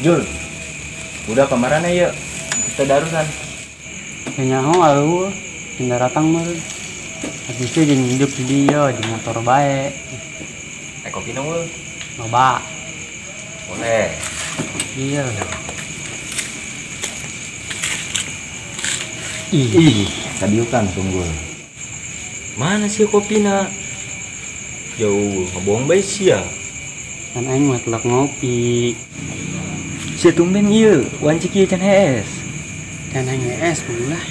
Jul, udah kemarin ya kita darusan. Nyaho alu, tinggal ratang meureun. Habisnya jeung hidup di dieu jeung motor bae. Kopi na we. Loba. Boleh. Iya. Ih, kadiukan tunggul. Mana sih kopina? Jauh, ngebohong bae sia. Kan aing mah telak ngopi. Sia tumben ieu, wanci kieu can hees. Can aing hees lah.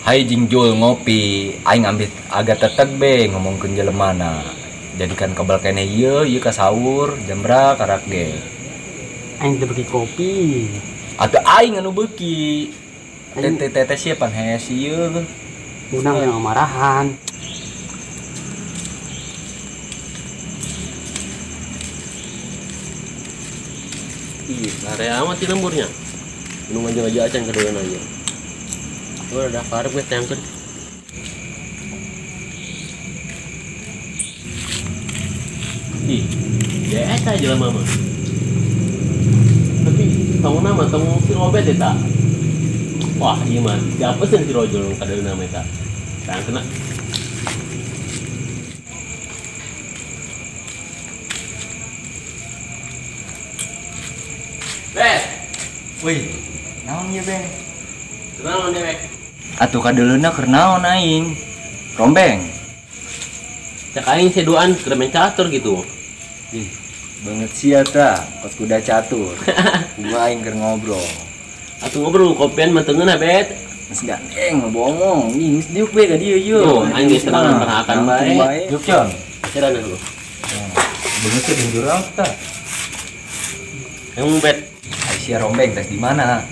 Hai jeung Jul ngopi, aing ambil agak teteg be ngomongkeun jelemana. Jadikan kabel keneh ieu, ieu ka sahur, jam karak ge. Aing teu beuki kopi. Atuh aing anu beuki. Tete sia pan hees ieu. Unang yang marahan. Ih, lare amat sih lemburnya. Minum aja aja acan kedoyan aja. Gua udah karep gue tangkeun. Ih, ya eta jelema mah. Tapi tong nama tong si Robet eta. Wah, ieu mah diapeuseun si Rojol kadeuna mah eta. Tangkeun. Bet. Wih, naon ieu, Beng? Naon dewek? Atuh kadeuleuna keur naon aing? Rombeng. Cek aing seduan keur main catur gitu. Ih, banget sia ta, kos kuda catur. Gua aing keur ngobrol. Atuh ngobrol kopian mah teu ngeunah, Bet. Geus gandeng ngobongong. Ih, geus diuk we ka dieu yeuh. Aing geus terangan perakan bae. Diuk, Con. Cerana lu. Beungeut teh jeung jurang ta. Emang Bet, sia rombeng tes di mana?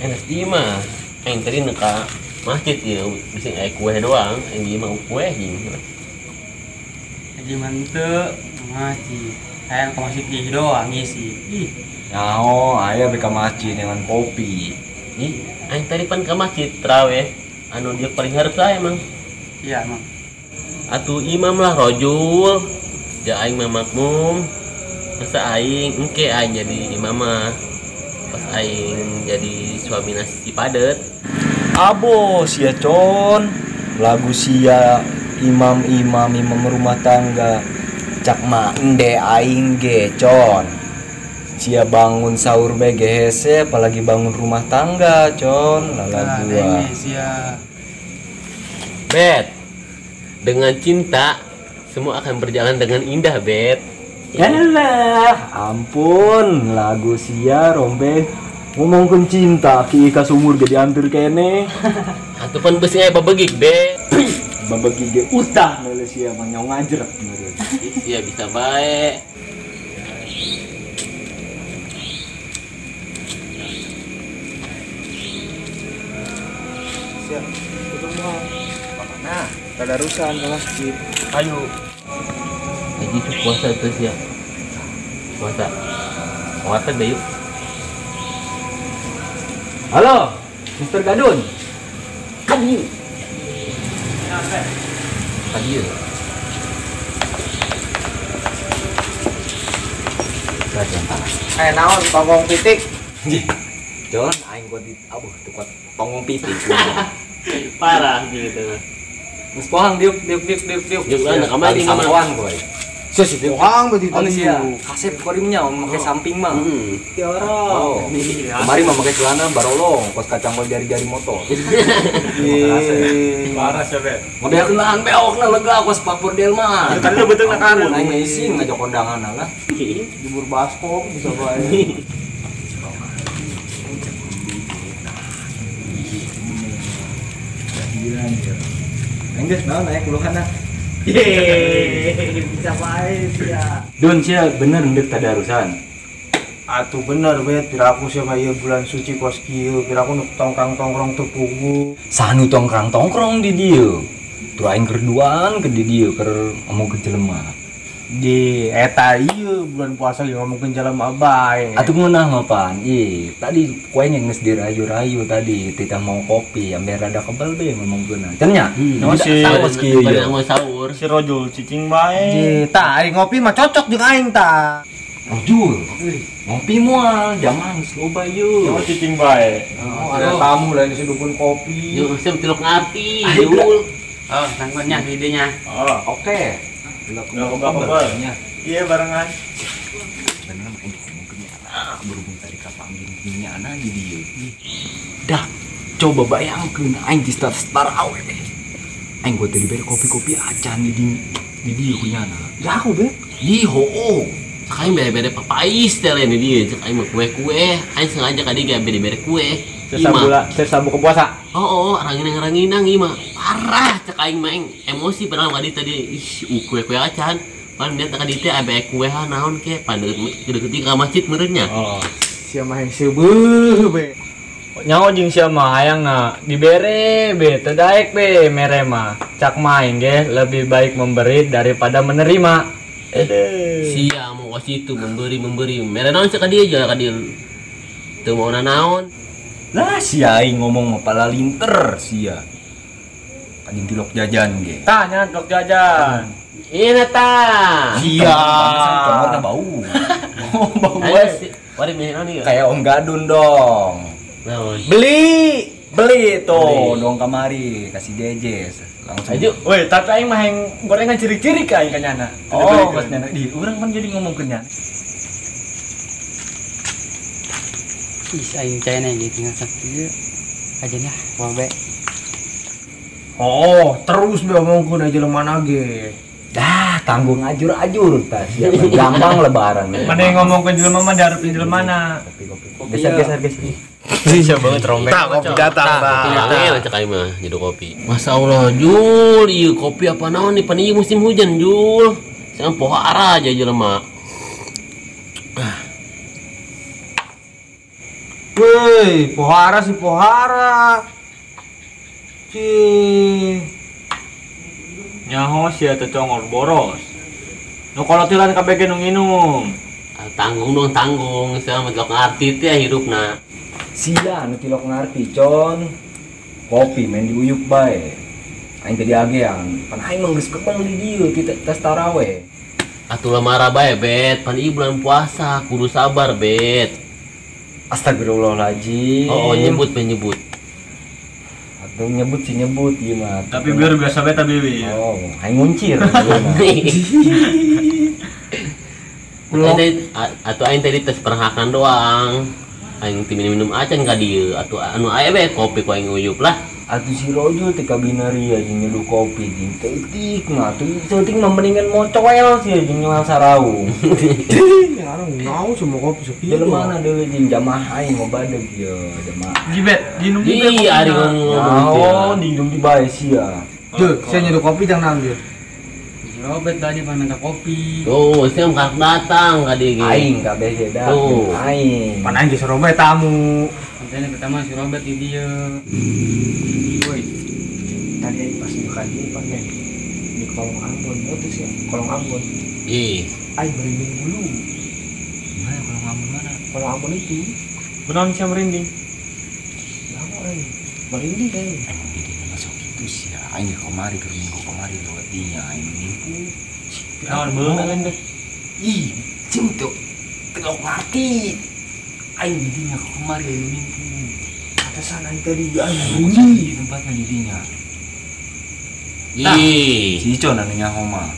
Tes di mah. Aing tadi ka masjid ieu bisa aya kue doang, aing di mah kue jeung. Haji manteu masjid. Aya ke masjid ieu doang ngisi. Ih, nyaho aya be ka masjid dengan kopi. Ih, aing tadi pan ka masjid tarawih anu dia paling hareup saya emang. Iya, emang. Atuh imam lah rojul. Ja aing mah makmum. Masa aing engke aing jadi imam mah. Pas aing jadi suami nasi padet. Abo sia con, lagu sia imam-imam imam rumah tangga. Cak ma ende aing ge con. Sia bangun sahur be hese apalagi bangun rumah tangga con. Lala gua. Sia. Bet. Dengan cinta semua akan berjalan dengan indah, Bet. Yalah, ampun, lagu sia rombeng ngomongkeun cinta ki ka sumur ge diantur kene. Atuh pan beusi aya babegik, Be. Babegik ge utah meuleuh sia mah nyong ngajrek meureun. Sia bisa bae. Sia, tutup mah. Mana? Tadarusan ke masjid. Ayo. Lagi itu puasa terus ya. Puasa. Puasa deh yuk. Halo, Mr. Gadun. Kadieu. Kadieu. Naon tonggong pitik. Jon, aing kuat di abuh teu kuat tonggong pitik. Parah gitu. Geus pohang diuk diuk diuk diuk diuk. Diuk lah kamari sampoan boy. Sia si diuk. Pohang berarti tadi. Sia kasep korimnya make samping mah. Tiara. Oh. Kemari mah make celana barolong kos kacang jari-jari motor. Parah sia bet. Ngabeakeun lahan beokna lega kos papur delman. Itu tadi betul na kanan. Aing mah ising ngajak kondangan lah. Jemur baskom bisa bae. Enggeus naon aya keluhanna. Yeay, bisa bae sia. Dun sia bener ndek tadarusan. Atuh bener bet, piraku sia mah ieu bulan suci kos kieu, piraku nu tongkrong-tongkrong teu pugu. Sanu tongkrong-tongkrong di dieu. Tur aing keur duaan ke di dieu keur ngomong ke jelema. Di eta ieu bulan puasa ge ngomongkeun jelema bae. Atuh ngeunah mah pan. Ih, tadi ku aing geus dirayu-rayu tadi, titah mau kopi, ambe rada kebel be ngomongkeunna. Can nya? Si kieu ye. Sahur. Si Rojul cicing bae. Di tah aing ngopi mah cocok jeung aing tah. Rojul, ngopi moal, jangan geus loba ieu. Oh, cicing bae. Oh, ada tamu lain si dukun kopi. Yo, sim tilok ngarti, Jul. Oh, tanggunnya idenya. Oh, oke. Belakang. Iya barengan. Bener mah ini ngomongkeun anak berhubung tadi ka panggil nyana di dieu. Dah, coba bayangkeun aing di star awe. Aing gua teh dibere kopi-kopi acan di dieu ku nyana. Lah aku be. Di hoo. Cek aing bere-bere papais teh lain di dieu, cek aing mah kue-kue. Aing sengaja ka dieu bere-bere kue. Sesa buka puasa. Oh, ranginang-ranginang ieu mah. Parah cek aing mah emosi padahal ka dieu tadi. Ih, kue-kue acan. Pan dia ka dieu teh abe kue ha naon ke pan deukeut ka masjid meureun nya. Oh. Sia mah seubeuh be. Nyaho jeung sia mah hayangna dibere be teu daek be mere mah. Cak mah aing ge lebih baik memberi daripada menerima. Sia mau ka situ memberi. Mere naon cek ka dieu ja ka dieu. Teu mau naon. Lah si aing ngomong mah pala linter sia. Anjing tilok jajan ge. Tah nya tilok jajan. Iya tah. Sia. Congorna bau. Oh, bau we. Wari meh naon ieu? Kayak Om Gadun dong. Naon? Beli. Beli tuh dong kamari kasih jejes langsung. Ayo. Woi, tapi aing mah yang gorengan ciri-ciri ka aing ka nyana. Oh, pas nyana di urang kan jadi ngomong ke nyana. Ih, aing caina ge tinggal sakieu. Aja nah, wae. Oh, terus be omongkeun aja jelema ge. Dah, tanggung ajur-ajur tah sia. Gampang lebaran. Mana yang ngomongkeun jelema mah diharapin jelema na. Kopi-kopi. Geser-geser geser. Bisa banget rombeng. Tah, kopi datang tah. Angel cek aing mah nyeduh kopi. Masya Allah, Jul, ieu kopi apa naon nih pan ieu musim hujan, Jul. Sekarang pohara aja jelema. Woi, pohara sih pohara. Cih. Nyaho sia teh congor boros. Nu kolotilan kabeh nu nginum. Tanggung dong tanggung, sia mah tilok ngarti teh hirupna. Sia nu tilok ngarti, Con. Kopi main diuyuk bae. Aing teh diagean, pan aing mah geus kebel di dieu ti tes taraweh. Atuh lah marah bae, Bet. Pan ieu bulan puasa, kudu sabar, Bet. Astagfirullahaladzim. Oh, nyebut penyebut. Atau nyebut sih nyebut ieu mah. Tapi biar biasa beta bibi ya. Oh, aing nguncir. Atau aing tadi tes perhakan doang. Aing teu minum-minum acan ka dieu. Atuh anu aya be kopi ku aing nguyup lah. Atuh si Rojul teh kabinaria jeung nyeduh kopi jeung teutik mah. Atuh teutik mah mendingan mocoel sih jeung nyoel saraung. Anu naon semua kopi sepi. Jelema mana deui jeung jamaah aing mah badeg ye jamaah. Gibet, dinum di Ih, ari ngomong naon dinum di bae sia. Jul, sia nyeduh kopi jangan ambil. Si Robert tadi pan minta kopi. Tuh, sia mah datang ka dieu ge. Aing kabeh ge da. Aing. Pan aing ge si Robert tamu. Kontennya pertama si Robert di dieu. Woi. Tadi aing pas buka dieu pan di kolong Ambon, itu sih kolong Ambon. Ih. Aing merinding dulu. Mana kolong Ambon mana? Kolong Ambon itu. Benaon sia merinding? Lama aing. Merinding aing. Emang di dieu masuk kitu sia. Aing ke kamari keur minggu kamari lewat dinya aing nimpu. Naon beunang aing teh? Ih, cing tuh. Telok ngarti. Aing di dinya ke kamari aing nimpu. Pantesan aing tadi aing merinding di tempatnya di dinya. Ih, si Icon anu nyaho mah.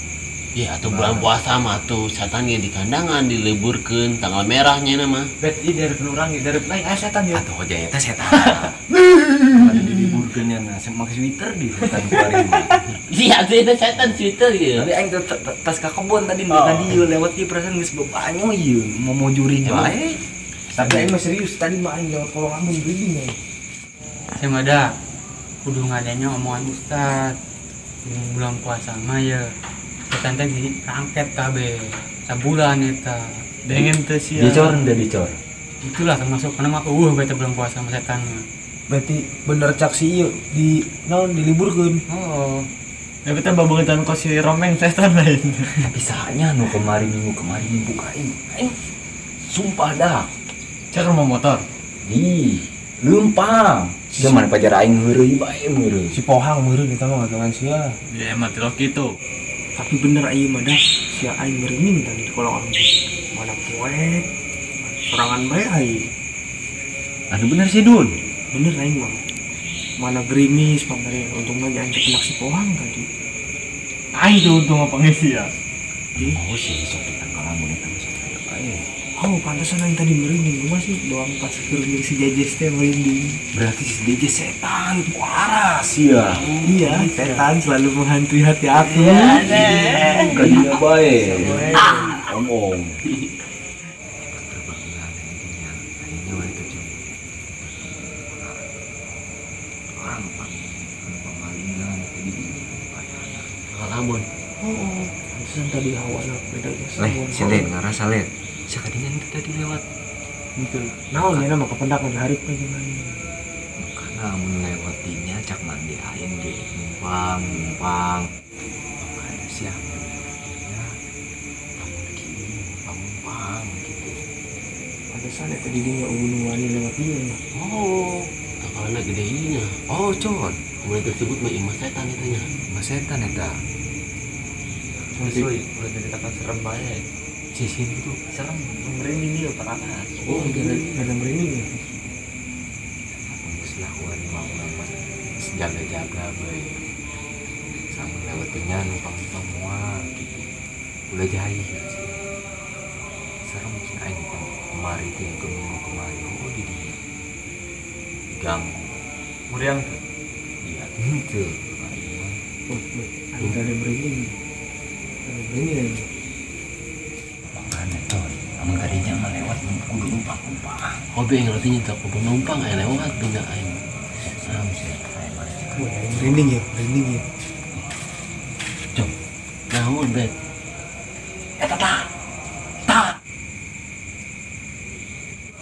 Ya atuh bulan puasa mah tuh setan ge di kandangan dileburkeun tanggal merahnya nama. Bet ieu dari urang ge dari lain aya setan ya. Atuh hoja eta setan. Pada diliburkeun nya na make sweater di setan kuari mah. Iya atuh eta setan sweater ieu. Tapi aing tas ka kebon tadi tadi ieu lewat ieu perasaan geus bebanyo ieu mau jurig bae. Tapi aing mah serius tadi mah aing lewat kolong Ambon merinding aing. Saya mah da kudu ngadanya omongan ustad. Bulan puasa mah ya setan teh dirangket kabeh sabulan eta. Dengen teh sia. Dicor henteu dicor. Itulah termasuk karena mah eueuh bae teh bulan puasa sama setan mah. Berarti bener cak si ieu di naon diliburkeun. Oh. Tapi teh babeungetan kos si Romeng setan lain. Tapi sahanya nu kemari minggu kemari buka aing. Aing sumpah dah. Cak mau motor. Di leumpang. Sia mana pajar aing heureuy bae meureun. Si Pohang meureun eta mah ngagangan sia. Ya emang tilok kitu. Tapi bener ieu mah dah sia aing merinding tadi di kolong aing. Mana poek. Sorangan bae aing. Anu bener sih Dun. Bener aing mah. Mana gerimis pamere untungna aing kepenak si Pohang tadi. Aing tuh untung apa ngisi ya. Oh sih sok ditangkalan eta mah sok aya bae. Oh, pantesan aing tadi merinding. Gua masih doang pas keur si Jejes teh merinding. Berarti si Jejes setan waras ya. Iya, setan selalu menghantui hati aku. Iya, kadinya bae. Omong. Orang pamalingan tadi Lamun. Oh, pantesan tadi hawana beda geus. Leh, selen ngarasa len. Sakadinya itu tadi lewat. Gitu. Naon ya mah kependak harip we jeung aing. Karena mun lewatinya cak mandi aing ge numpang numpang. Makanya sia mun lewatinya lamun kieu numpang numpang gitu. Pantesan eta di dinya eueuh nu wani lewat dieu. Oh, tangkalna gede nya. Oh, con. Mun tersebut mah imah setan eta nya. Imah setan eta. Asli, udah ceritakan serem bae. Cisin gitu serem merinding dia parah. Oh, ada merinding ya. Geus lah urang mah urang mah jaga-jaga bae. Sama lewatnya numpang-numpang moal gitu. Ulah jahil sih. Serem sih aing kemari teh ke minggu kemari oh di dinya. Diganggu. Muriang tuh. Iya, henteu. Aing mah. Oh, aing ada merinding. Ada merinding aing. Makanya con, amun kadinya mah lewat kudu numpang-numpang. Oh, be ngerti nya kudu numpang aya lewat bina aing. Serem sih aing mah. Wah, merinding ya, merinding ya. Jom. Naon, Bet? Eta tah. Tah.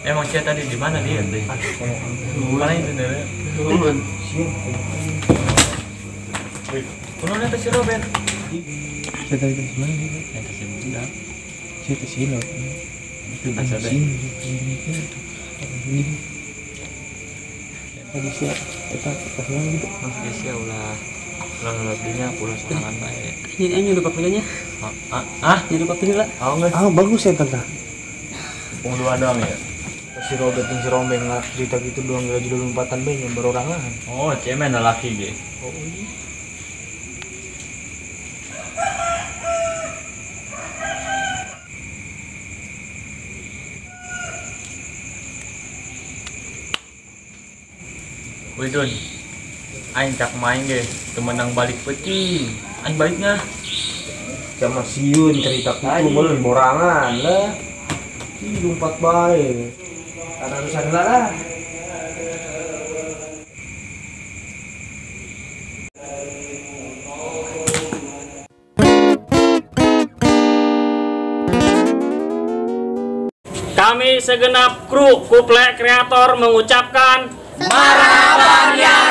Emang sia tadi di mana dia? Mana itu deh? Turun. Sia. Wih, kunaon eta si Robert? Sia tadi di mana dia? Eta si budak. Sia teh silo. Itu biasa deh. Tadi sia eta pas mana gitu. Mas geus sia ulah ulah ngelebihnya ulah sorangan bae. Ini aing nyuruh papilanya. Ah, nyuruh papila. Oh, geus. Ah, bagus ya tante. Pung dua doang ya. Si Robert jeung si Rombeng lah cerita gitu doang lagi lompatan bae nya barorangan. Oh, cemen laki ge. Oh, iya. Wih Dun, aing cak main ge, temenang balik peuting. Aing baliknya. Sama siun cerita kutu meureun borangan lah. Ih lompat bae. Karena rusak lah. Kami segenap kru Kuplek Kreator mengucapkan Marhaban ya.